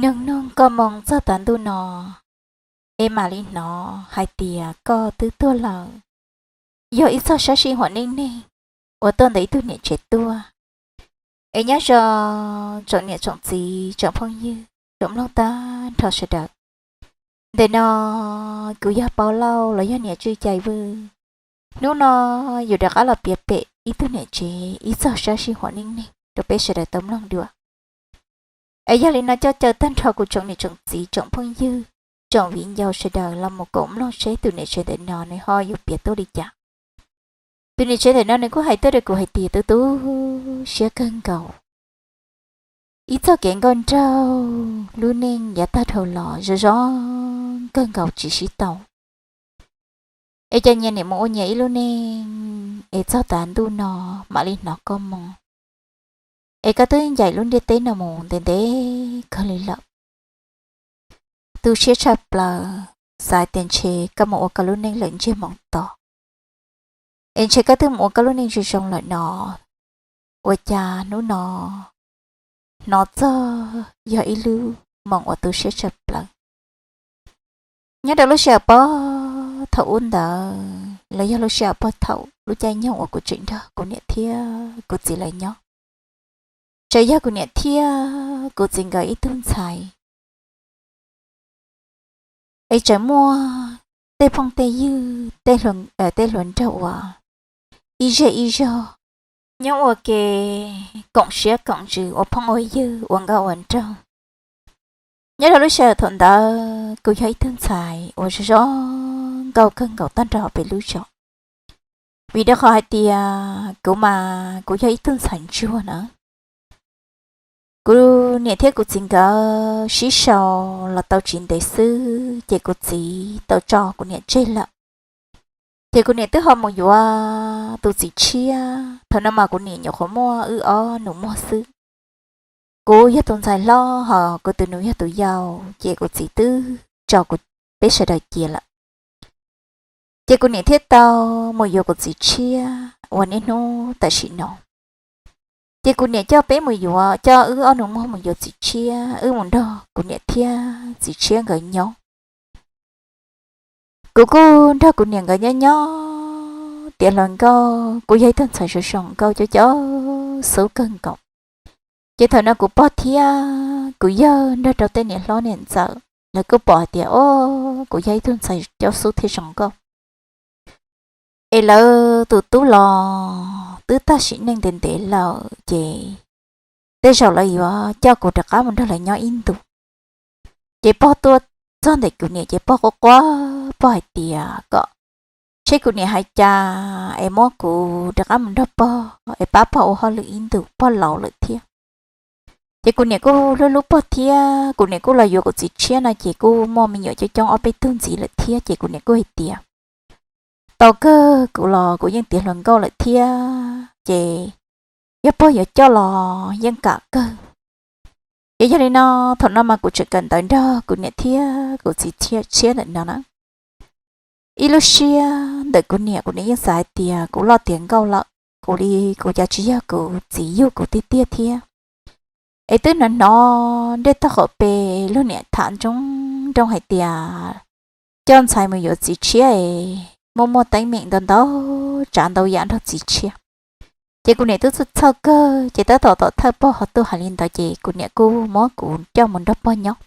Nug nug koj moo txog tav ntuj no, es mam li hnov hais tias koj twb tuag lawm. Yog ib txog sab sij huam neej neeg uas tuaj ntawm ib tug niam tsev tuaj. Es nyob zoo tsoom niam tsoom txiv tsoom phooj ywg tsoom mloog tag nrho sawv daws. Ntawm no kuv yog Paub Lauj los yog niam Tswj Cai Vwj. Hnub no yus rov qab los piav pem ib tug niam tsev ib txog sab sij huam neej neeg rau peb sawv daws tau mloog dua. Es yog li no coj caw tag nrho kuv tsoom niam tsoom txiv tsoom phooj ywg tsoom viv ncaus sawv daws los mus koom mloog seb tus niam tsev ntawm no nws ho yuav piav tuaj li cas. Tus niam tsev ntawm no nws kuj hais tuaj rau kuv hais tias tu tu siab kawg nkaus. Ib txoj kev nkauj nraug lub neej yav tag dhau los zoo zoo kawg nkaus tsis sib tau. Es cas nyias niam mus ua nyias ib lub neej es txog tav ntuj no mam li hnov koj moo. Es koj twb ncaim lub ntiaj teb no mus ntev ntev kawg li lawm. Tu siab tshaj plaws, xav tias ntshe koj mus ua koj lub neej lawm ntsiag moo to. Es ntshe koj twb mus ua koj lub neej zoo zoo lawm no, ua cas hnub no hnov txog yog ib lub moo uas tu siab tshaj plaws. Nyob rau lub sij hawm puag thaum ub ntawd los yog lub sij hawm puag thaum lub caij nyoog uas kuv tseem nrog kuv niam thiab kuv txiv lawv nyob, tseem yog kuv niam thiab kuv txiv nkawd ib tug ntxhais. Es tseem muaj tej phooj tej ywg, tej hluas nraug uas ib zej ib zog nyob ua ke koom siab koom ntsws ua phooj ua ywg ua nkauj ua nraug. Nyob rau lub sij hawm thaum ntawd kuv yog ib tug ntxhais uas zoo zoo nkauj kawg nkaus tag nrho pem lub zos. Vim rau qhov hais tias kuv mas kuv yog ib tug ntxhais ntsuag na. Kuv niam thiab kuv txiv nkawd sib sau los tau tsis ntev xwb ces kuv txiv tau tso kuv niam tseg lawm. Ces kuv niam twb ho mus yuav tus txiv tshiab, thaum no mas kuv niam nyuam qhuav muaj wb ob nus muag xwb. Kuv yog tus ntxhais hlob ho kuv tus nus yog tus yau, ces kuv txiv twb tso kuv peb sawv daws cia lawm. Ces kuv niam thiaj tau mus yuav kuv txiv tshiab uas niaj hnub tam sim no. Ces kuv niam coj peb mus yuav, coj wb ob nus muag mus yuav txiv tshiab, wb mus nrog kuv niam thiab txiv tshiab nkawd nyob. Kuv kuj nrog kuv niam nkawd nyob nyob tiav hluas nkauj, kuv yog ib tug ntxhais zoo zoo nkauj cov cov xub kawg nkaus. Ces thaum no kuv pog thiab kuv yawg nrog rau tej niam hlob niam ntxawm lawv kuj pom hais tias o, kuv yog ib tug ntxhais cov xub thiab zoo nkauj. Es lawv tus tub los twb tag sim neej ntev ntev lawm ces tej zaum lawv yuav coj kuv rov qab mus nrog lawv nyob ib ntus. Ces pog tuaj txog ntawm kuv niam ces pog quaj quaj, pog hais tias kom tseb kuv niam hais cas es muab kuv rov qab mus nrog pog es pab pog ua hauj lwm ib ntus, pog laus lawm thiab. Ces kuv niam kuj hlub hlub pog thiab, kuv niam kuj los yuav kuv txiv tshiab no ces kuj muaj me nyuam coob coob ob peb tug ntxiv lawm thiab. Ces kuv niam kuj hais tias tau kawg, kuv los kuv yeej tiav hluas nkauj lawm thiab, ces yog pog yuav coj los yeej kam kawg. Ces yog li no, thaum no mas kuv tseem kawm ntawv nrog kuv niam thiab kuv txiv tshiab ntawm no na. Ib lub siab ntawm kuv niam, kuv niam yeej xav hais tias kuv loj tiav nkauj lawm, kuv li kuv cas tsis yog kuv txiv yug kuv tiag tiag thiab. Es twb hnov hnov nrog tog qaum pem luag niam tham nroo nroo hais tias coj ntxhais mus yuav txiv tshiab es muaj muaj teeb meem ntau ntau tsav ntau yam nrog txiv tshiab. Ces kuv niam twb txhawj txhawj kawg, ces tab tom tom thawj pog ho tuaj hais li ntawd ces kuv niam kuj muab kuv coj mus nrog pog nyob.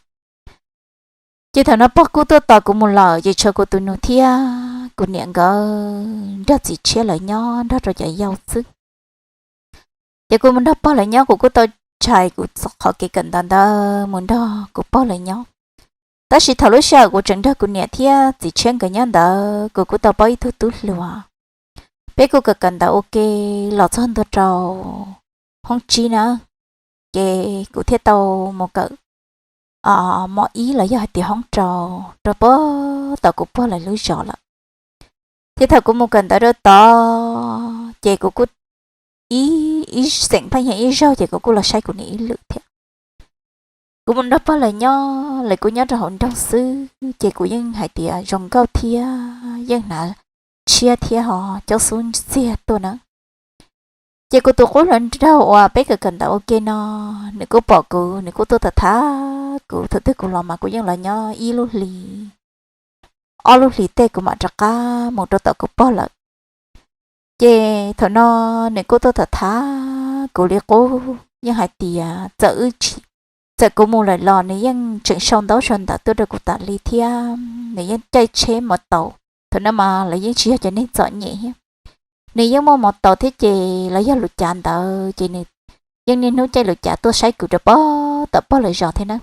Ces thaum no pog kuj tuaj tos kuv mus lawm, ces tshuav kuv tus nus thiab kuv niam nkawd nrog txiv tshiab lawv nyob nrog rau cov yau xwb. Ces kuv mus nrog pog lawv nyob, kuv kuj tau tshais kuv qhov kev kawm ntawv ntawd mus nrog kuv pog lawv nyob. Tab sis thaum lub sij hawm kuv tseem nrog kuv niam thiab txiv tshiab nkawd nyob ntawd, kuv kuj tau paub ib tug tub hluas. Peb kuj kawm kawm ntawv ua ke los txog ntua rau hoob tsib na, ces kuv thiaj tau mus kawm mos ib los yog hais tias hoob rau rau puag tom kuv pog lawv lub zos lawm. Ces thaum kuv mus kawm ntawv rau tod ces kuv kuj ib, ib xeem pheej yog ib zaug ces kuv kuj los saib kuv niam ib lwm thiab. Kuv mus nrog pog lawv nyob, lawv kuj nyob rau hauv nroog xwb, ces kuv yeej hais tias zoo nkauj thiab yeej hnav tshiab thiab ho coob xub ntxiag tuaj na. Ces kuv tus qub hluas nraug uas peb kawm kawm ntawv ua ke no, nws kuj pom kuv, nws kuj tuaj tham tham kuv, thaum twg kuv los mas kuv yeej los nyob ib lub hlis, ob lub hlis tej kuv mam rov qab mus rau tom kuv pog lawm. Ces thaum no nws kuj tuaj tham tham kuv li qub, yeej hais tias txawm wb tsis, txawm kuv mus lawm los nws yeej tseem sau ntaub sau ntawv tuaj rau kuv tas li thiab nws yeej caij tsheb mos taus. Thaum no mas lawv yeej tsis yog cov neeg txom nyem thiab, nws yeej muaj mos taus thiab ces los yog lus cav ntawd ces nws yeej niaj hnub caij lus cav tuaj saib kuv rau pog tom pog lawv zos thiab na.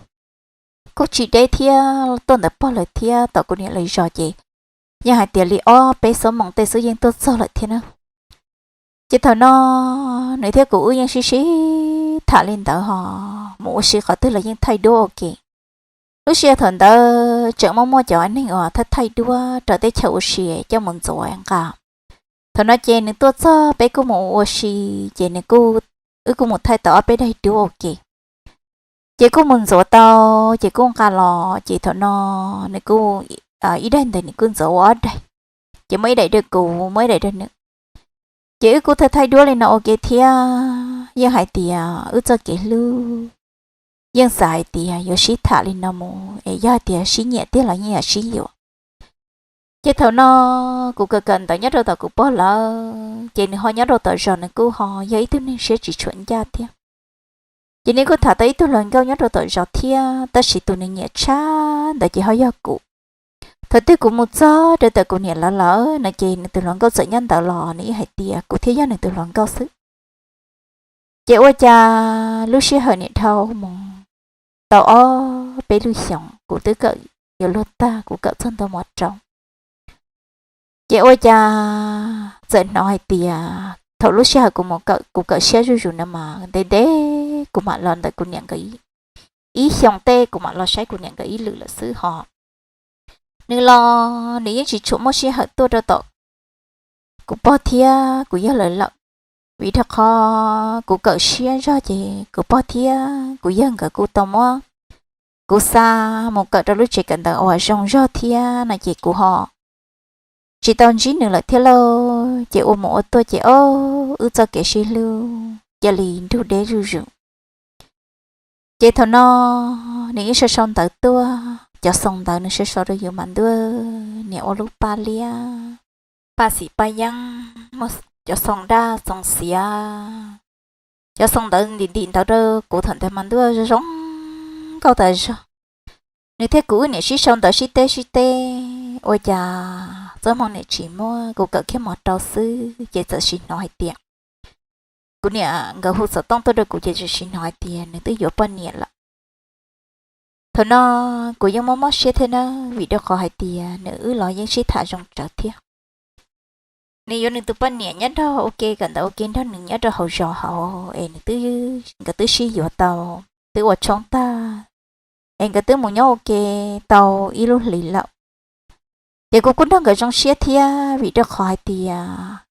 Kuj tsis deb thiab, tuaj ntawm pog lawv thiab tom kuv niam lawv zos ces yeej hais tias li ob peb xuab moos tej xwb yeej tuaj txog lawm thiab na. Ces thaum no nws thiab kuv wb yeej sib sib tham li ntawd ho mus ua si qhov twg los yeej thaij duab ua ke. Lub sij hawm thaum ntawd tseem muaj muaj cov neeg uas thaij thaij duab raws teb chaws ua si coj mus ntxuav nqa. Thaum no ces nws tuaj txog peb kuj mus ua si, ces nws kuj, wb kuj mus thaij tau ob peb daim duab ua ke. Ces kuj mus ntxuav tau, ces kuj nqa los, ces thaum no nws kuj, ib daim ntawd nws kuj ntxuav ua ob daim, ces muaj ib daim rau kuv, muaj ib daim rau nws. Ces wb kuj thaij thaij duab li no ua ke thiab, yeej hais tias wb txoj kev hlub yeej xav hais tias yuav sib tham li no mus es yog hais tias sib nyiam tiag los yeej yuav sib yuav. Ces thaum no kuv kawm kawm ntawv nyob rau tom kuv pog lawm, ces nws ho nyob rau tom zos, nws kuj ho yog ib tug neeg siab tsis tshua ncaj thiab. Ces nws kuj tham tau ib tug hluas nkauj nyob rau tom zos thiab, tab sis tus nws nyiam tshaj ntawd ces ho yog kuv. Thaum twg kuv mus txog rau tom kuv niam lawv lawm no ces nws tus hluas nkauj txawm nyob ntawd los nws yeej hais tias kuv thiaj yog nws tus hluas nkauj xwb. Ces ua cas lub sij hawm niam dhau mus tau ob peb lub xyoos, kuv twb kawm yuav luag tag, kuv kawm txog ntua mos rau. Ces ua cas txawm hnov hais tias thaum lub sij hawm kuv mus kawm, kuv kawm siab zuj zus no mas ntev ntev kuv mam los ntawm kuv niam nkawd ib xyoos tej kuv mam los saib kuv niam nkawd ib lwm lawm xwb ho. Nws los nws yeej tsis tshua muaj sij hawm tuaj rau tom kuv pog thiab kuv yawg lawv lawm, vim rau qhov kuv kawm siab zog ces kuv pog thiab kuv yawg nkawd kuj tau muab kuv xa mus kawm rau lub tsev kawm ntawv uas zoo zog thiab no ces kuv ho tsis tau ntsib nws lawm thiab lauj. Ces ua mus ua tuaj ces ob, wb txoj kev sib hlub cia li nrug deb zuj zus. Ces thaum no nws yeej sau sau ntawv tuaj, cov xoo ntawv nws sau sau rau yus mas ntuj, niam ua lub paj liab, paj xim paj yeeb, muaj cov xoo daj xoo xiav. Cov xoo ntawv ntim ntim ntawv rau kuv thaum ntawd mas ntuj zoo nkauj tas zog. Nws thiab kuv wb niam sib sau ntawv sib teb sib teb, ua cas txoj hmoo niam tsis muaj, kuv kawm kiag mos rau xwb ces txawm sim hnov hais tias, kuv niam nkawd hu xov tooj tuaj rau kuv ces txawm sim hnov hais tias nws twb yuav poj niam lawm. Thaum no kuv yeej mob mob siab thiab na, vim rau qhov hais tias nws wb los yeej sib tham zoo tsawv thiab. Nws yuav nws tus poj niam nyob nrog ua ke kawm ntawv ua ke nrog nws nyob rau hauv zos hauv es nws twb, nkawd twb sib yuav tau, twb ua tshoob tag, es nkawd twb mus nyob ua ke tau ib lub hlis lawm. Ces kuv kuj nrog nkawd zoo siab thiab vim rau qhov hais tias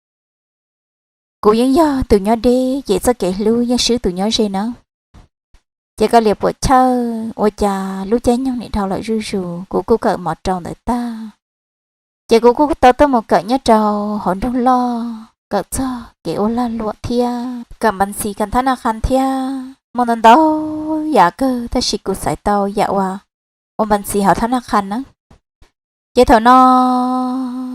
kuv yeej yog tus nyob deb ces txoj kev hlub yeej swb tus nyob ze na. Ces koj liam puam chawj ua cas lub caij nyoog nim dhau lawm zuj zus, kuv kuj kawm mos rau ntawd tag. Ces kuv kuj tau tuaj mus kawm nyob rau hauv nroog loj, kawm txog kev ua lag luam thiab kawm npas ntxis kawm thab naj qha thiab, muaj ntau ntau yam kawg tab sis kuv xaiv tau yam ua, ua npas ntxis hauv thab naj qha na. Ces thaum no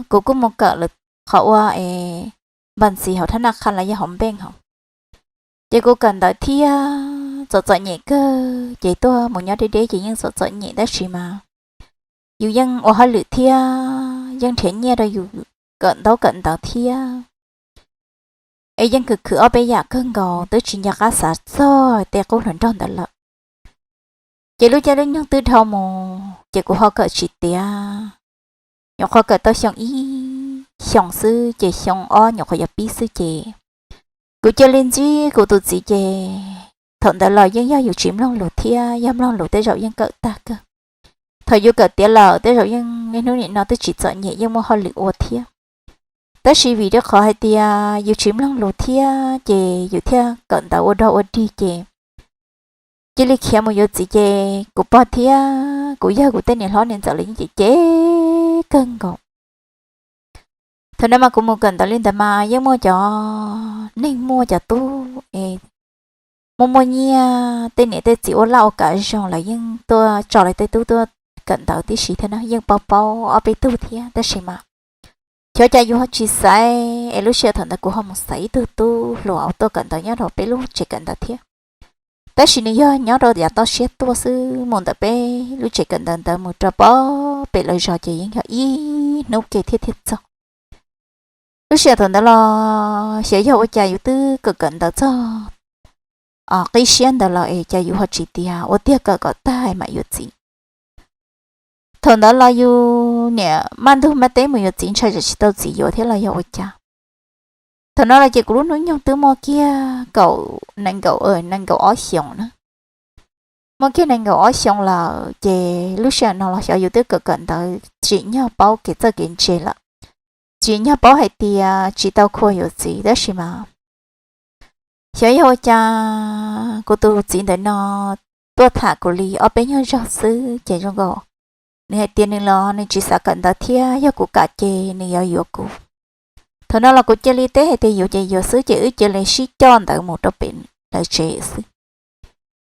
kuv kuj mus kawm lawm qhov ua es npas ntxis hauv thab naj qha los yog hauv npeej hauv. Ces kuv kawm ntawv thiab txom txom nyem kawg ces tuaj mus nyob deb deb ces yeej txom txom nyem tab sis mas yus yeej ua hauj lwm thiab yeej nrhiav nyiaj rau yus kawm ntaub kawm ntawv thiab. Es yeej khwv khwv ob peb yam kawg nkaus twb tsis nco qab xav txog tej qub hluas nraug ntawd lawm. Ces lub caij lub nyoog twb dhau mus ces kuv ho kawm tsis tiav, nyuam qhuav kawm tau xyoo ib xyoos xwb ces xyoo ob nyuam qhuav yuav pib xwb ces kuv cia li ntsib kuv tus txiv ces thaum ntawd los yeej yog yus tsis mloog lus thiab, yog mloog lus tej zaum yeej kawm tag kawg. Thaum yus kawm tiav lawm tej zaum yeej niaj hnub nim no twb tsis txom nyem yeej muaj hauj lwm ua thiab. Tab sis vim rau qhov hais tias yus tsis mloog lus thiab ces yus thiaj kawm ntawv ua dog ua dig ces cia li khiav mus yuav txiv ces kuv pog thiab kuv yawg kuv tej niam hlob niam ntxawm lawv yeej cem cem kawg nkaus. Thaum no mas kuv mus kawm ntawv li ntawd mas yeej muaj cov neeg muaj cov tub es muaj muaj nyiaj, tej niam tej txiv ua laj ua kam zoo lawv yeej tuaj tso lawv tej tub tuaj kawm ntawv tib si thiab na, yeej paub paub ob peb tug thiab. Tab sis mas xyov cas yus ho tsis xaiv, es lub sij hawm thaum ntawd kuv ho mus xaiv ib tug tub hluas tuaj kawm ntawv nyob rau peb lub tsev kawm ntawv thiab. Tab sis nws yog nyob rau yav toj siab tuaj xwb, mus ntawm peb lub tsev kawm ntawv ntawd mus rau pem lawv zos ces yeej yog ib hnub ke thiab thiaj txog. Lub sij hawm thaum ntawd los xyov yog ua cas yus twb kawm kawm ntawv txog qib siab ntawd los es cas yus ho tsis tias ua tiag kawm kom tag mam yuav txiv. Thaum ntawd los yus niam maj ntug maj teb mus yuav txiv ntshai tsam tsis tau txiv yuav thiab los yog ua cas. Thaum no los ces kuv lub hnub nyoog twb muaj kiag kaum, nees nkaum, nees nkaum ob xyoos na. Muaj kiag nees nkaum ob xyoos lawm ces lub sij hawm no los xyov yus twb kawm kawm ntawv tsim nyog paub kev txawj kev ntse lawm, tsim nyog paub hais tias tsis tau khuv yuav txiv. Tab sis mas xyov yog ua cas kuv tus txiv ntawm no tuaj tham kuv li ob peb nyuag zaug xwb ces zoo nkaus nws hais tias nws los nws tsis xav kawm ntawv thiab, yog kuv kam ces nws yuav yuav kuv. Thaum no los kuv cia li teb hais tias yuav ces yuav xwb ces wb cia li sib coj ntawd mus rau pem lawv tsev xwb.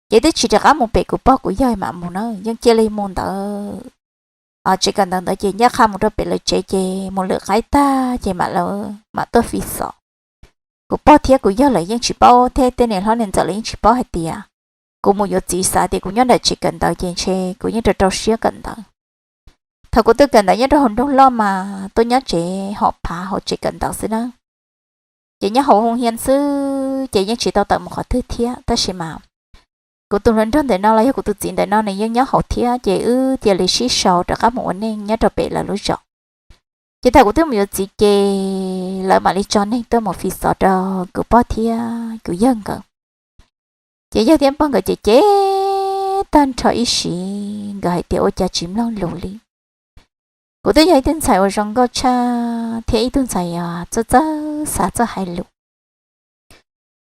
Ces twb tsis rov qab mus pem kuv pog kuv yawg mam mus na, yeej cia li mus ntawd tsev kawm ntawv ntawd ces ncaj qha mus rau pem lawv tsev ces mus lwm qaib tag ces mam lawv mam tuaj fi xov. Kuv pog thiab kuv yawg lawv yeej tsis paub thiab tej niam hlob niam ntxawm lawv yeej tsis paub hais tias kuv mus yuav txiv, xav tias kuv nyob ntawm tsev kawm ntawv ces ntshe kuv yeej rau rau siab kawm ntawv. Thaum kuv tuaj kawm ntawv nyob rau hauv nroog loj mas tuaj nyob tsev hom phav hauv tsev kawm ntawv xwb na. Ces nyob hauv hoo hias xwb ces yeej tsis tau tawm mus qhov twg thiab. Tab sis mas kuv tus hluas nraug ntawm no los yog kuv tus txiv ntawm no nws yeej nyob hauv thiab ces wb cia li sib sau rov qab mus ua neej nyob rau pem lawv lub zos. Ces thaum kuv twb mus yuav txiv ces lawv mam li tso neeg tuaj mus fi xov rau kuv pog thiab kuv yawg nkawd. Ces yawg thiab pog nkawd ces cem tag nrho ib sim, nkawd hais tias ua cas tsis mloog lus li. Kuv twb yog ib tug ntxhais uas zoo nkauj tshaj thiab ib tug ntxhais txawj txawj xav txawj hais lus,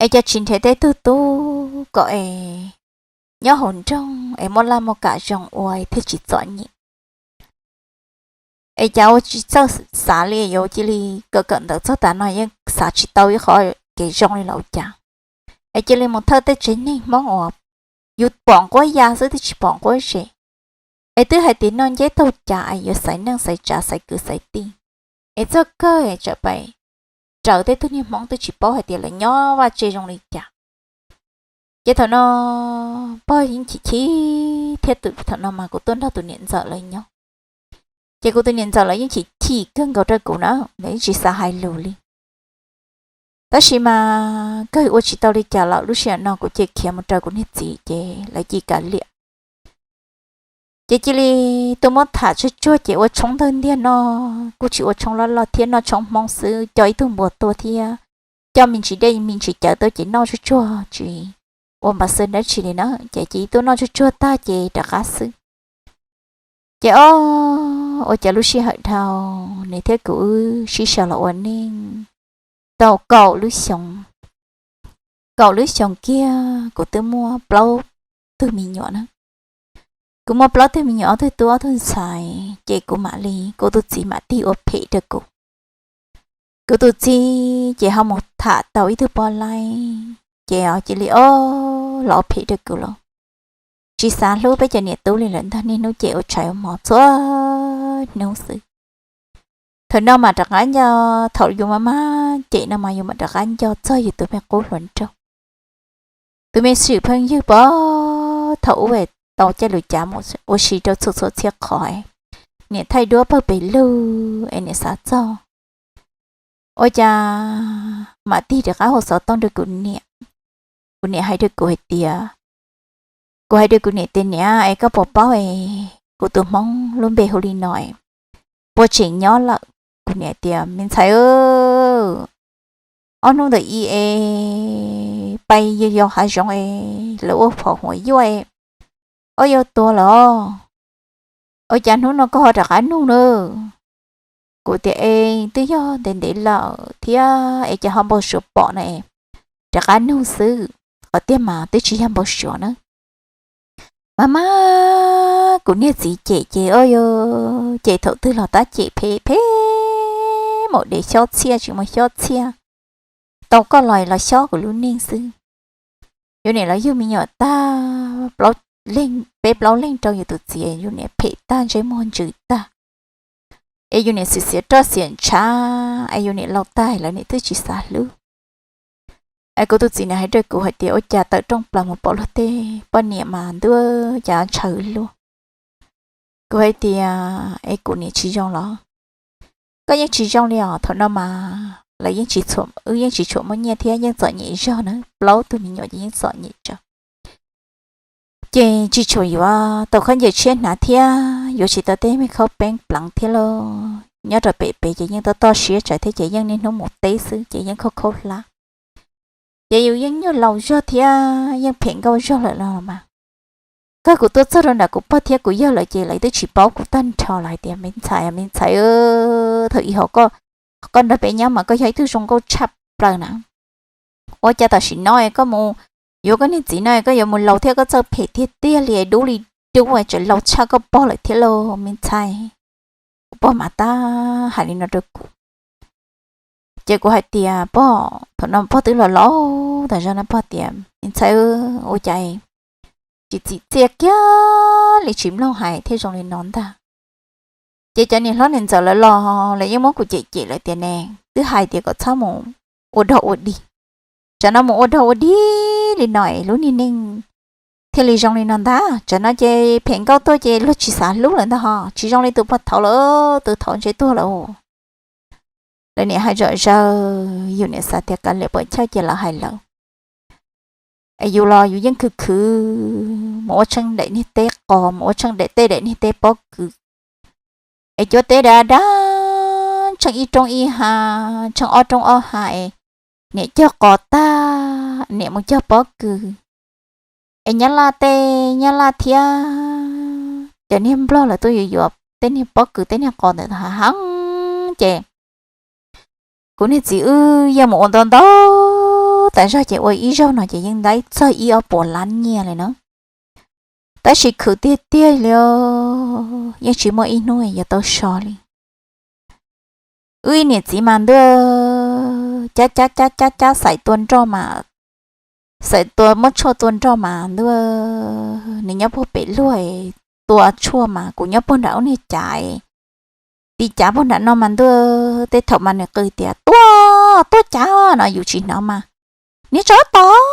es cas tsis nrhiav tej tug tub kom es nyob hauv nroog es muaj laj muaj kam zoo ua thiaj tsis txom nyem. Es cas ua tsis txawj xav li, yuav cia li kawm kawm ntawv txog tav no yeej xav tsis tau ib qho kev zoo li los ua cas. Es cia li mus thawj tej tsev neeg Hmoob uas yus pom nquab ya xwb twb tsis pom nquab zes. Es twb hais tias noj nceb taug cas es yuav xaiv neej xaiv tsav xaiv kwv xaiv tij, es txog kawg es tsam pais raws tej tug niag Hmoob twb tsis paub hais tias lawv nyob vaj tse zoo li cas. Ces thaum no pog yeej chim chim thiab, thaum no mas kuv tuaj nrog tus niam ntxawm lawv nyob. Ces kuv tus niam ntxawm lawv yeej chim chim kawg nkaus rau kuv na, lawv yeej tsis xav hais lus li. Tab sis mas kawg ua tsis tau li cas lawm, lub sij hawm no kuv cia khiav mus raws kuv niag txiv ces lawv cia li kav liam. Ces cia li tuaj muab tham tsuag tsuag ces ua tshoob ntawg ntiag noj, kuj tsis ua tshoob loj loj thiab, noj tshoob Hmoob xwb, coj ib tug npua tuaj thiab coj me ntsis dej me ntsis cawv tuaj ces noj tsuag tsuag tsis ua npav xwb dab tsi li na. Ces cia li tuaj noj tsuag tsuag tag ces rov qab xwb. Ces ob, ua cas lub sij hawm dhau, nws thiab kuv wb sib sau los ua neej tau kaum lub xyoo. Kaum lub xyoo kiag kuv twb muaj plaub tug me nyuam na. Kuv muaj plaub tug me nyuam, ob tug tub ob tug ntxhais, ces kuv mam li, kuv tus txiv mam tig ua phem rau kuv. Kuv tus txiv ces ho mus tham tau ib tug poj laib, ces cia li ob los ua phem rau kuv los tsis xav hlub peb cov niam tub li lawm ntag, niaj hnub ces ua tshais ua hmo txhua hnub xwb. Thaum no mam rov qab nco, thaum yus maj maj cem no mas yus mam rov qab nco txog yus tus me qub hluas nraug. Tus me xwm pheej ywg pog thaum ub tau caij lus cav mus ua si rau txhua txhua txhia qhov, niam thaij duab pawg pes lug es niam xav txog. Ua cas mam tig rov qab hu xov tooj rau kuv niam. Kuv niam hais rau kuv hais tias, kuv hais rau kuv niam tias, niam es koj puas paub es kuv tus hmoob lub npe hu li no es puas tseem nyob lawm? Kuv niam tias, me ntxhais, ob hnub ntawm i es pais yos hav zoov es lawv ua phom huam yuaj es ob yau tuag lawm. Ua cas hnub no koj ho rov qab nug na? Kuv tias, es twb yog ntev ntev lawm thiab es cas ho npau suav pom na, rov qab nug xwb, qhov tiag mas twb tsis yog npau suav na. Mas mas kuv niag txiv cem ces ob yau, cem thaum twg los tab cem phem phem, maum dev xyob txhiaj tsis muaj xyob txhiaj, tau koj los los xyob kuv lub neej xwb. Yus niam lawv yug me nyuam tag, peb plaub leeg rau yus tus txiv, yus niam phem tag, ntsej muag ntsws tag, es yus niam xiam xiav roj xiam ntshav, es yus niam laus tag lawv niam twb tsis xav hlub. Es kuv tus txiv niam hais rau kuv hais tias, ua cas tawm rooj plaws mus pom luag tej poj niam mas ntuj, cas ntshaw luag. Kuv hais tias, es kuv niam tsis zoo los? Koj yeej tsis zoo li os, thaum no mas lawv yeej tsis tshua, wb yeej tsis tshua muaj nyiaj thiab, yeej txom nyem zog na, plaub tug me nyuam ces yeej txom nyem tsawv. Ces tsis tshua yuav tau khaub ncaws tshiab hnav thiab, yuav tsis tau tej me khaub peeb pleev thiab lauj. Nyob rau pem pem ces yeej toj toj siab tsawv thiab, ces yeej niaj hnub mus teb xwb ces yeej khaub khaub hlab. Ces yus yeej nyuaj laus zog thiab yeej phem nkauj zog lawm los mas, kawg kuv tuaj txog rau nram kuv pog thiab kuv yawg lawv ces lawv twb tsis paub kuv tag nrho lawm hais tias, me ntxhais, me ntxhais, thaum ub hos koj nrog peb nyob mas koj yog ib tug zoo nkauj tshaj plaws na. Ua cas tam sim no es koj mus yuav koj niag txiv no koj yuav mus laus thiab koj txawj phem tiag tiag li, dub li dub, tseem laus tshaj koj pog lawm thiab lauj me ntxhais. Kuv pog mas tab hais li no rau kuv. Ces kuv hais tias, pog, thaum no pog twb los laus tas zog no, pog tias, me ntxhais, ua cas tsis txim txiaj kiag li, tsis mloog hais thiaj zoo li no ntag. Ces cov niam hlob niam ntxawm lawv los lawv yeej muab kuv cem cem lawm tias, ne, twb hais tias kom txhob mus ua dog ua dig, tsam no mus ua dog ua dig li no es lub niag neej thiaj li zoo li no ntag. Tsam no ces phem nkauj tuaj ces luag tsis xav hlub lawm ntag hos, tsis zoo li tus pog thaud lawm, tus thaud ntshe tuag lawm. Lawv niam hais zom zaws, yus niam xav tias kav liam puam chawj ces lawv hais lawm. Es yus los yus yeej khwv khwv mus ua tsheej daim niag teb qos, mus ua tsheej daim tej daim niag teb pob kws, es cuab teb dav dav, tsheej ib roob ib ha, tsheej ob roob ob ha es niam cog qos tag niam mus cog pob kws. Es nyab laj tej nyab laj thiab cov niag nplog lawv tuaj yuav yuav tej niag pob kws tej niag qos ntawd heev ces kuv niag txiv wb yeej mus ua ntau ntau tas zog ces ua ib zaug no ces yeej ntaib txog ib ob puas lab nyiaj li na. Tab sis khwv tiag tiag li, yeej tsis muaj ib hnub yuav tau so li. Wb ib niam txiv mas ntuj, cab cab cab cab cab xais tua nroj mas, xais tua muab tshuaj tua nroj mas ntuj, nws nyob puag pem luag tua tshuaj mas kuv nyob puag nram ub niag cav, tiv cav puag nram no mas ntuj, tej thaum mas nws qw tias tua, tua cav no yus tsis hnov mas, niag tsov tom,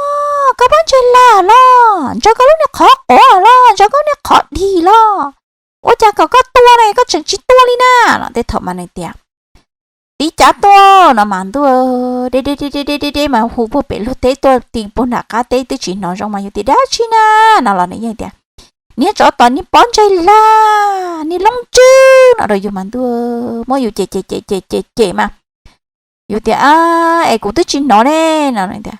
koj pob ntseg lag los, ntsaws koj lub niag qhov quav los, ntsaws koj niag qhov dig los, ua cas kom koj tua no koj tseem tsis tua li na no. Tej thaum mas nws tias, tiv cav tua no mas ntuj, deb deb deb deb deb deb mas hu puag pem luag teb tuaj ti puag nram qab teb twb tsis hnov zoo mas yus tias dab tsi na no los nws yeej tias, niag tsov tom niag pob ntseg lag, niag loob ntswg no rau yus mas ntuj, muab yus cem cem cem cem cem cem mas yus tias, es kuv twb tsis hnov ne no tias,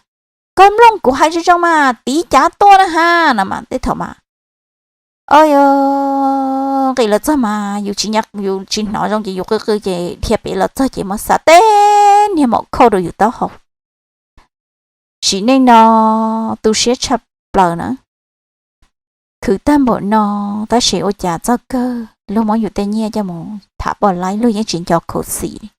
koj mloog kuv hais zoo zoo mas tiv cav tua na ha no mas tej thaum mas, o, nqis los txog mas yus tsis, yus tsis hnov zoo ces yus qw qw ces dhia pem los txog ces muab xa teb niag maum khauj rau yus taub hau. Sim neej no tu siab tshaj plaws na. Khwv tag npaum no, tab sis ua cas txog kawg luag muab yus tej nyiaj coj mus tham poj laib, luag yeej tsis nco khuv xim li.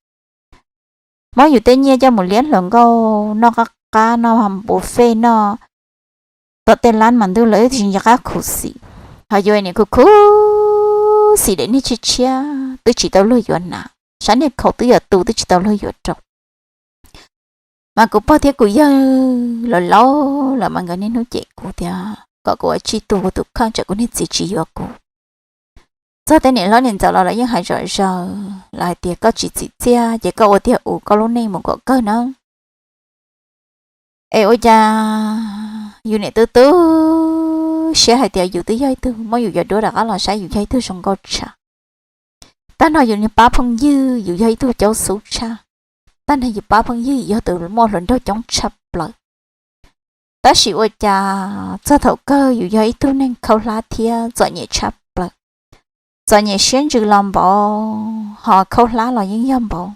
Muab yus tej nyiaj coj mus liab hluas nkauj noj qab qab, noj buffet, noj tom tej lab mas ntuj lawv twb tsis nco qab khuv xim. Ho yus niam khuv khuv xim daim niag tshiab tshiab twb tsis tau luag yuav hnav, sab niag khaum twb yuav tu twb tsis tau luag yuav rau. Mas kuv pog thiab kuv yawg laus laus lawm mas nkawd niaj hnub cem kuv tias kom kuv ua tsij tu kuv tus kheej tsam kuv niag txiv tsis yuav kuv. Txog tej niam hlob niam ntxawm los lawv yeej hais zom zaws, lawv hais tias koj tsis txim txiaj ces koj ua tiag ua koj lub neej mus kom kawg nawb. Es ua cas yus niam tu tu siab hais tias yus twb yog ib tug, muab yus cov duab rov qab los saib yus yog ib tug zoo nkauj tshaj. Tag nrho yus niag pab phooj ywg yus yog ib tug caub xub tshaj. Tag nrho yus pab phooj ywg yog tus muaj hluas nraug coob tshaj plaws. Tab sis ua cas txog thaum kawg yus yog ib tug neeg khaub hlab thiab txom nyem tshaj plaws. Txom nyem siab ntsws los npaum, ho khaub hlab los yeej yog npaum.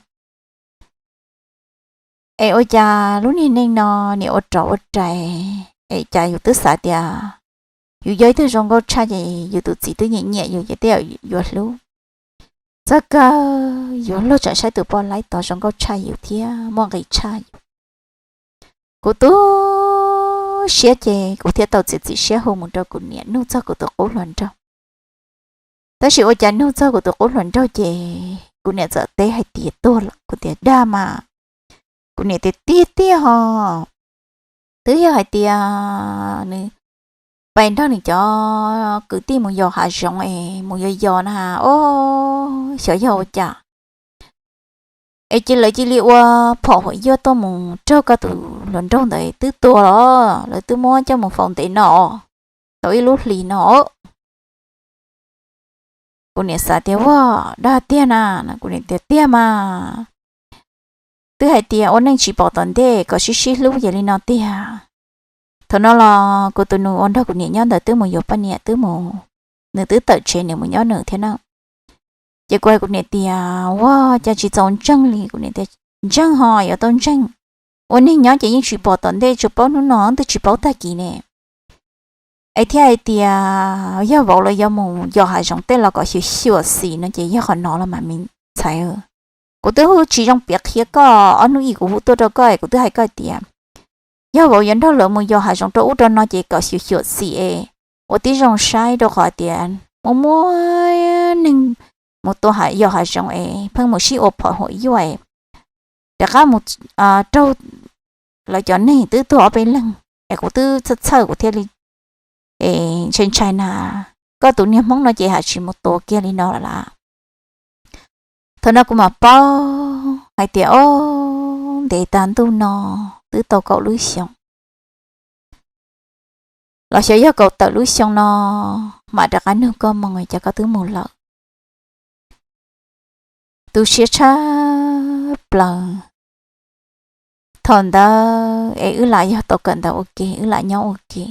Es ua cas lub niag neej no niam ua rov ua rais, es cas yus twb xav tias yus yog ib tug zoo nkauj tshaj ces yus tus txiv twb nyiam nyiam yus ces twb yuav hlub. Txog kawg yuav luag tsam saib tus poj laib tod zoo nkauj tshaj yus thiab muaj nqis tshaj yus. Kuv tu siab ces kuv thiaj tau txiav txim siab hu mus rau kuv niam nug txog kuv tus qub hluas nraug. Tab sis ua cas nug txog kuv tus qub hluas nraug ces kuv niam txawm teb hais tias tuag lawm. Kuv tias dag mas, kuv niam tias tiag tiag ho, twb yog hais tias nws pais nrog nws cov kwv tij mus yos hav zoov es mus yos yos na, o, xyov yog ua cas es cia lawv cia li ua phom huam yuaj tuaj mus raug koj tus hluas nraug ntawd twb tuag los lawv twb muab coj mus faus ntev no, tau ib lub hlis no. Kuv niam xav tias ua dag tiag na, kuv niam tias tiag mas, twb hais tias ua neej tsis pom tom ntej kom sib sib hlub ces li no tiag. Thaum no los kuv tus nus uas nrog kuv niam nyob ntawd twb mus yuav poj niam twb mus, nws twb tawm tsev nws mus nyob nws thiab na. Ces kuv hais kuv niam tias ua cas tsis txaus ntseeg li, kuv niam tias ntseeg ho yuav tau ntseeg, ua neeg nyob ces yeej tsis pom tom ntej, tsuas paub hnub no twb tsis paub tag kis ne. Es thiaj hais tias yog vauv los yuav mus yos hav zoov tej los kom xyuam xim no ces yog qhov no los mas me ntxhais. Kuv twb hu tsis zoo piav qhia koj, ob hnub ib kuv hu tuaj rau koj es kuv twb hais koj tias yog vauv yuav nrog lawv mus yos hav zoov rau ub rau no ces kom xyuam xim es ua tib zoo saib rau qhov tias muaj muaj neeg mus tua yos hav zoov es pheej mus sib ua phom huam yuaj es rov qab mus raug lawv cov neeg twb tuag ob peb leeg es kuv twb txhawj txhawj kuv thiaj li ntshai ntshai na, koj tus niag hmoob no ces haj tsis mus tua kiag li no lawm las. Thaum no kuv mam paub hais tias o, ntev tas ntuj no twb tau kaum lub xyoo los xyov yog kaum tawm lub xyoo no mam rov qab nug koj moo cov koj twb mus lawm. Tu siab tshaj plaws. Thaum ntawd es wb lam yog tau kawm ntawv ua ke, wb lam nyob ua ke,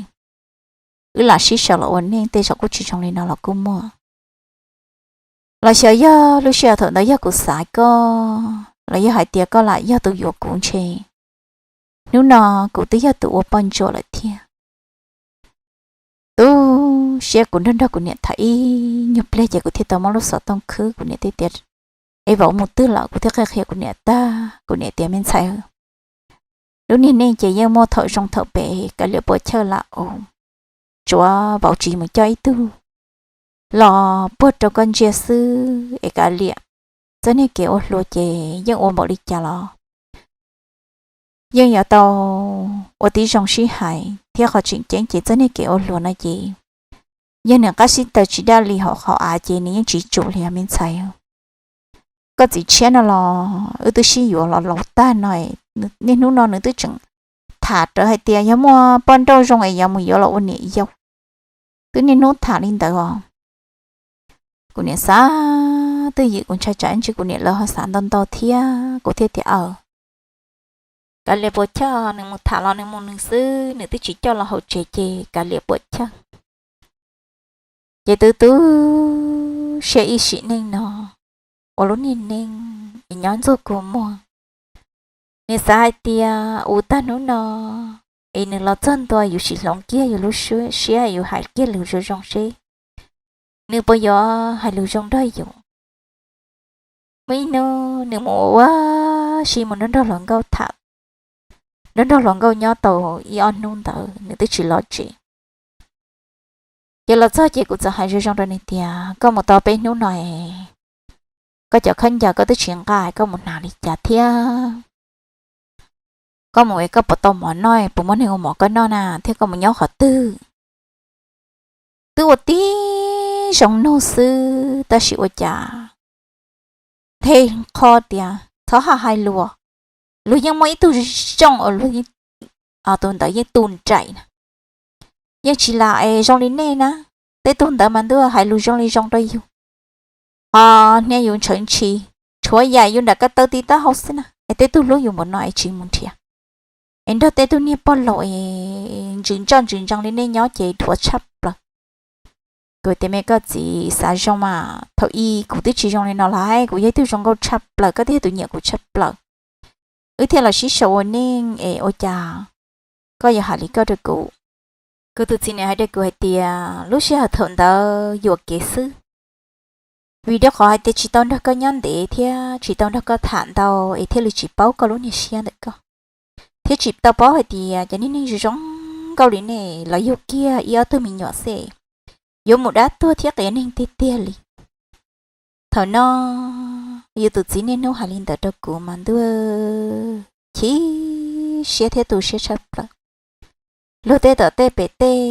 wb lam sib sau los ua neej, tej zaum kuj tsis zoo li no los kuj muaj. Los xyov yog lub sij hawm thaum ntawd yog kuv xav koj los yog hais tias koj lam yog tus yuav kuv ntshe hnub no kuv twb yog tus ua poj ntsuam lawm thiab. Tu siab kuv nrog nrog kuv niam tham ib nyuag pliag ces kuv thiaj tau muab lub xov tooj khwb, kuv niam thiaj tias es vauv mus twg lawm? Kuv thiaj qhia qhia kuv niam tag, kuv niam tias me ntxhais, lub niag neej ces yeej muaj thaum zoo thaum phem, kav liam puas chawj lam ua, tsuav vauv tsis mus coj ib tug los puag rau koj ntsia xwb es kav liam. Txoj niag kev ua hluas ces yeej ua npaum li cas los yeej yuav tau ua tib zoo sib hais thiab, qhov tseem ceeb ces txoj niag kev ua hluas no ces yog nws qab sib taw tsis daj li hauv qhov av ces nws yeej tsis tsum li os me ntxhais. Koj txiv tshiab no los wb twb sib yuav los laus tag no, niaj hnub no nws twb tseem tham rawv hais tias yog muaj poj nrauj zoo es yuav mus yuav los ua niam yau. Twb niaj hnub tham li ntawd os. Kuv niam xav twj ywm, kuv ntshai tsam ntsis kuv niam lawv ho xav ntau ntau thiab, kuv thiaj tias aws, kav liam puas chawj, nws mus tham los nws mus nws xwb, nws twb tsis coj los hauv tsev ces kav liam puas chawj. Ces tu tu siab ib sim neej no ua lub niag neej es nyob ntxuag kua muag. Nws xav hais tias ua tag hnub no es nws los txog ntua yus sim hloov kiag yus lub siab, yus hais kiag lus zoo zoo seb nws puas yuav hais lus zoo nrog yus. Muaj ib hnub nws mus ua ua si mus nrog nraug hluas nkauj tham, nrog nraug hluas nkauj nyob tau ib ob hnub ntawd nws twb tsis los tsev. Ces los txog ces kuv txawm hais zoo zoo rau nws tias koj mus tau peb hnub no es koj cov khaub ncaws koj twb tsis nqa, koj mus hnav li cas thiab? Koj mus es koj puas tau mov noj, puas muaj neeg ua mov koj noj na, thiab koj mus nyob qhov twg? Twb ua tib zoo nug xwb tab sis ua cas nthe qho tias txhob hais hais lus, luag yeej muaj ib tug zoo uas luag, tus ntawd yeej tu nraim na, yeej tsis lam es zoo li nej na. Tej tug ntawd mas ntuj hais lus zoo li zoo rau yus, ho hnia yus ntshawv ntshis, tshuav yam yus nram ko taw ti taub hau xwb na. Es tej tug hlub yus npaum no es tsis mus nrhiav, es nrog tej tug niag pog laus es ntsws ntsoj ntsws ntsees li nej nyob ces dhuav tshaj plaws. Kuv tias me koj txiv xav zoo mas thaum ub kuv twb tsis zoo li no lawm, kuv yog ib tug zoo nkauj tshaj plaws, koj twb yog tus nyiam kuv tshaj plaws, wb thiaj los sib sau ua neej es ua cas koj yuav hais li koj rau kuv? Kuv tus txiv nim hais rau kuv hais tias lub sij hawm thaum ntawd yuam kev xwb, vim rau qhov hais tias tsis tau nrog koj nyob ntev thiab tsis tau nrog koj tham ntau es thiaj li tsis paub koj lub niag siab ntawm koj, thiab tsis tau paub hais tias cov niag neeg zoo zoo nkaus li ne, los yug kiag ib ob tug me nyuam xwb, yuav mus dab tuag thiab qias neeg tiag tiag li. Thaum no yus tus txiv niaj hnub hais li ntawd rau kuv mas ntuj, chim siab thiab tu siab tshaj plaws. Luag tej tom tej pem tej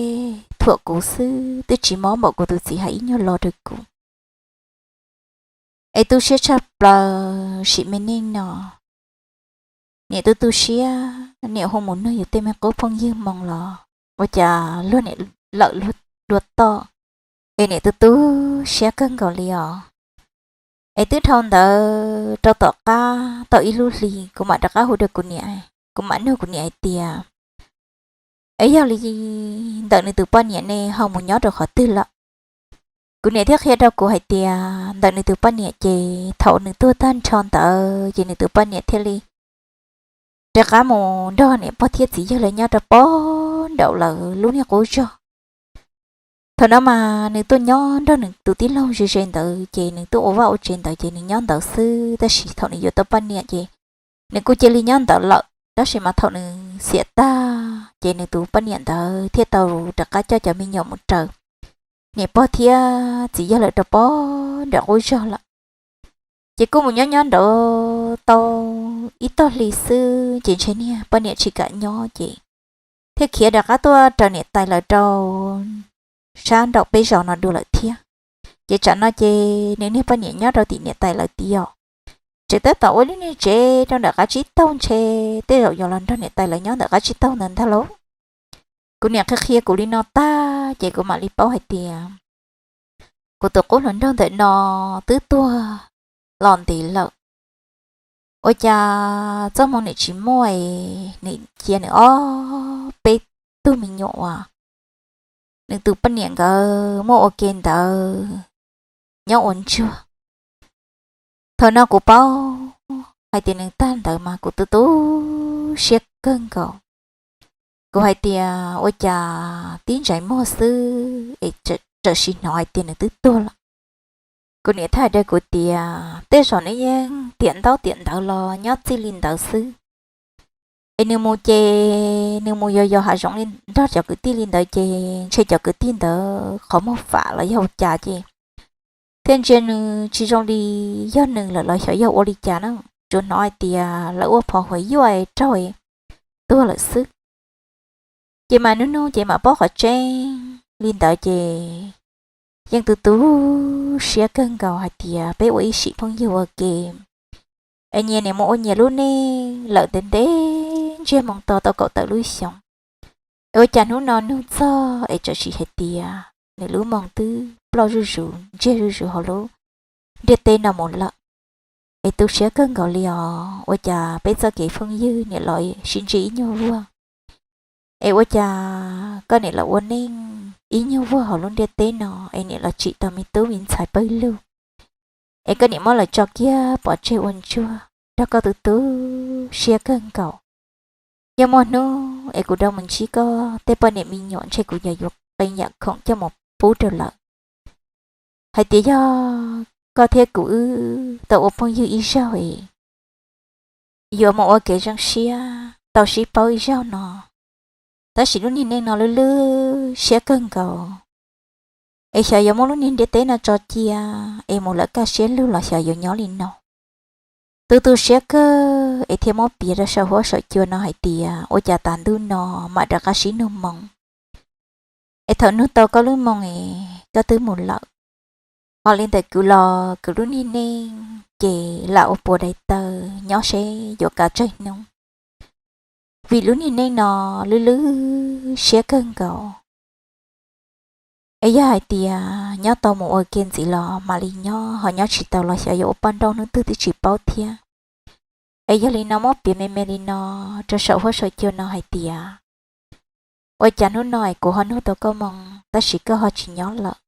thuam kuv xwb twb tsis mob npaum kuv tus txiv hais ib nyuag lo rau kuv. Es tu siab tshaj plaws sim me neej no, niam tu tu siab, niam hu mus nug yus tej me qub phooj ywg moo los ua cas luag niam lawm luag dua toj, es niam tu tu siab kawg nkaus li os. Es twb dhau ntawd rau tom qab tau ib lub hli kuv mam rov qab hu rau kuv niam, kuv mam nug kuv niam hais tias, es yog li ntawm nws tus poj niam ne ho mus nyob rau qhov twg lawm? Kuv niam thiaj qhia rau kuv hais tias ntawm nws tus poj niam ces thaum nws tuag tag nrho ntawd ces nws tus poj niam thiaj li rov qab mus nrog niam pog thiab txiv yawg lawv nyob rau pog nraum lawv lub niag qub zog. Thaum no mas nws tuaj nyob nrog nws tus tij laug ze ze ntawd ces nws tuaj ua vaj ua tsev ntawd ces nws nyob ntawd xwb, tab sis thaum nws yuav tau poj niam ces nws kuj cia li nyob ntawd lawm, tab sis mas thaum nws xiam tag ces nws tus poj niam ntawd thiaj tau rov qab coj cov me nyuam mus raws niam pog thiab txiv yawg lawv rau pog nraum qub zog lawm. Ces kuj mus nyob nyob nraud tau ib tog hli xwb ces ntshe niag poj niam tsis kam nyob ces thiaj khiav rov qab tuaj raws niam tais lawv rau sab nraum peb zos no dua lawm thiab. Ces tsam no ces nws niag poj niam nyob rau tim niam tais lawv tid os. Tseem tab tom ua lub niag tsev rau nram qab tsib taug, ntshe tej zaum yuav los nrog niam tais lawv nyob ntawm qab tsib taug ntawd ntag lauj. Kuv niam qhia qhia kuv li no tag ces kuv mam li paub hais tias kuv tus qub hluas nraug ntawm no twb tuag los ntev lawm. Ua cas txoj hmoo nws tsis muaj es nws cia nws ob peb tug me nyuam uas nws tus poj niam nkawd muab ua ke ntawd nyob ua ntsuag. Thaum no kuv paub hais tias nws tag ntawd mas kuv tu tu siab kawg nkaus. Kuv hais tias ua cas tib ntsais muag xwb es tawm sim hnov hais tias nws twb tuag lawm. Kuv niam thiaj hais rau kuv tias tej zaum nws yeej tiam ntaub tiam ntawv los nyob txij li ntawd xwb. Es nws mus ces nws mus yos yos hav zoov li nrog cov kwv tij li ntawd ces ntshe cov kwv tij ntawd qhov muag fam los yog ua cas ces thiaj ntsia nws tsis zoo li yog nws lawm los xyov yog ua li cas na. Tsuas hnov hais tias lawv ua phom huam yuaj es raug es tuag lawm xwb. Ces mas hnub hnub ces mam paub qhov tseeb li ntawd ces yeej tu tu siab kawg nkaus hais tias peb ua ib sim phooj ywg ua ke es nyias niam mus ua nyias lub neej lawm ntev ntev ntsiag moo to tau kaum tawm lub xyoos. Es ua cas hnub no nug txog es txawm sim hais tias nws lub moo twb ploj zuj zus ntsiag zuj zus hauv lub ntiaj teb no mus lawm. Es tu siab kawg nkaus li os, ua cas peb txoj kev phooj ywg niam los sib ntsib ib nyuag vuag, es ua cas koj niam los ua neej ib nyuag vuag hauv lub ntiaj teb no es niam los tsim tau me tub me ntxhais pawg lug, es koj niam muab lawv tso kiag pov tseg ua ntsuag, nrog koj tu tu siab kawg nkaus. Yog muaj hnub es kuv rov mus ntsib koj tej poj niam me nyuam ntshe kuv yog yuav qee yam khoom coj mus pub rau lawv hais tias yog koj thiab kuv wb tau ua phooj ywg ib zaug es yuav mus ua kev zoo siab tau sib paub ib zaug no. Tab sis lub niag neej no lwj lwj siab kawg nkaus, es xyov yuav muab lub niag ntiaj teb no tso cia es mus lawm kaj siab lug los xyov yuav nyob li no. Tu tu siab kawg es thiaj muab piav rau saum huab saum cua no hais tias ua cas tas ntuj no mam rov qab sib nug moo. Es thaum nug tau koj lub moo es koj twb mus lawm, ho li ntawm kuv los kuv lub niag neej ces lam ua puas daim tawv nyob seb yuav kav tsawg hnub, vim lub niag neej no lwj lwj siab kawg nkaus. Es yog hais tias nyob tau mus ua ke ntxiv los mam li nyob, ho nyob tsis tau los xyov yuav ua poj nrauj hnub twg twb tsis paub thiab. Es yog li no muab piav me me li no rau saum huab saum cua no hais tias ua cas hnub no es kuv ho nug tau koj moo tab sis koj ho tsis nyob lawm,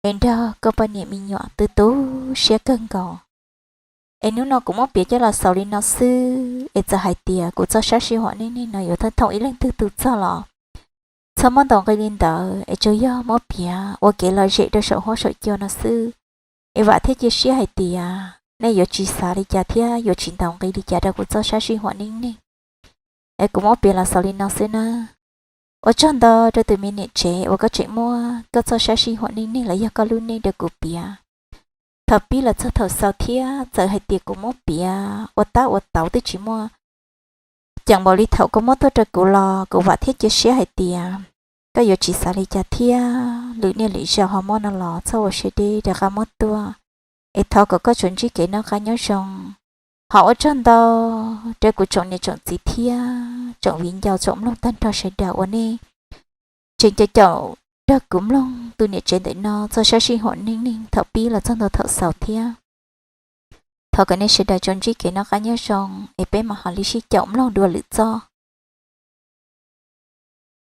es nrog koj poj niam me nyuam tu tu siab kawg nkaus. Es hnub no kuv muab piav coj los xaus li no xwb, es txawm hais tias kuv txoj sab sij huam neej neeg no yuav thooj thooj ib leej twg tus txog los txhob muab ntaus nqi li ntawd, es tsuas yog muab piav ua kev lom zem rau saum huab saum cua no xwb. Es vam thiab cia siab hais tias nej yuav tsis xav li cas thiab yuav tsis ntaus nqi li cas rau kuv txoj sab sij huam neej neeg. Es kuv muab piav los xaus li no xwb nawb. Ua tsaug ntau rau tus me niam tsev uas koj tseem muab koj txoj sab sij huam neej neeg los yog koj lub neej rau kuv piav. Thaum pib los txog thaum xaus thiab txawm hais tias kuv muab piav ua tab ua tauv twb tsis muaj ceem npaum li thaum koj muab tuaj rau kuv los kuv vam thiab cia siab hais tias koj yuav tsis xav li cas thiab lwm niaj lwm zaus ho muab no los txhob ua siab deb rov qab muab tuaj. Es thov kom koj tsuas ntsib kev noj qab nyob zoo. Ho ua tsaug ntau rau kuv tsoom niam tsoom txiv thiab tsoom viv ncaus tsoom mloog tag nrho sawv daws uas nej tseem caum caum nrog kuv mloog tus niam tsev ntawm no txoj sab sij huam neej neeg thaum pib los txog ntua thaum xaus thiab. Thov kom nej sawv daws tsuas ntsib kev noj qab nyob zoo es peb mam ho li sib caum mloog dua lwm txoj.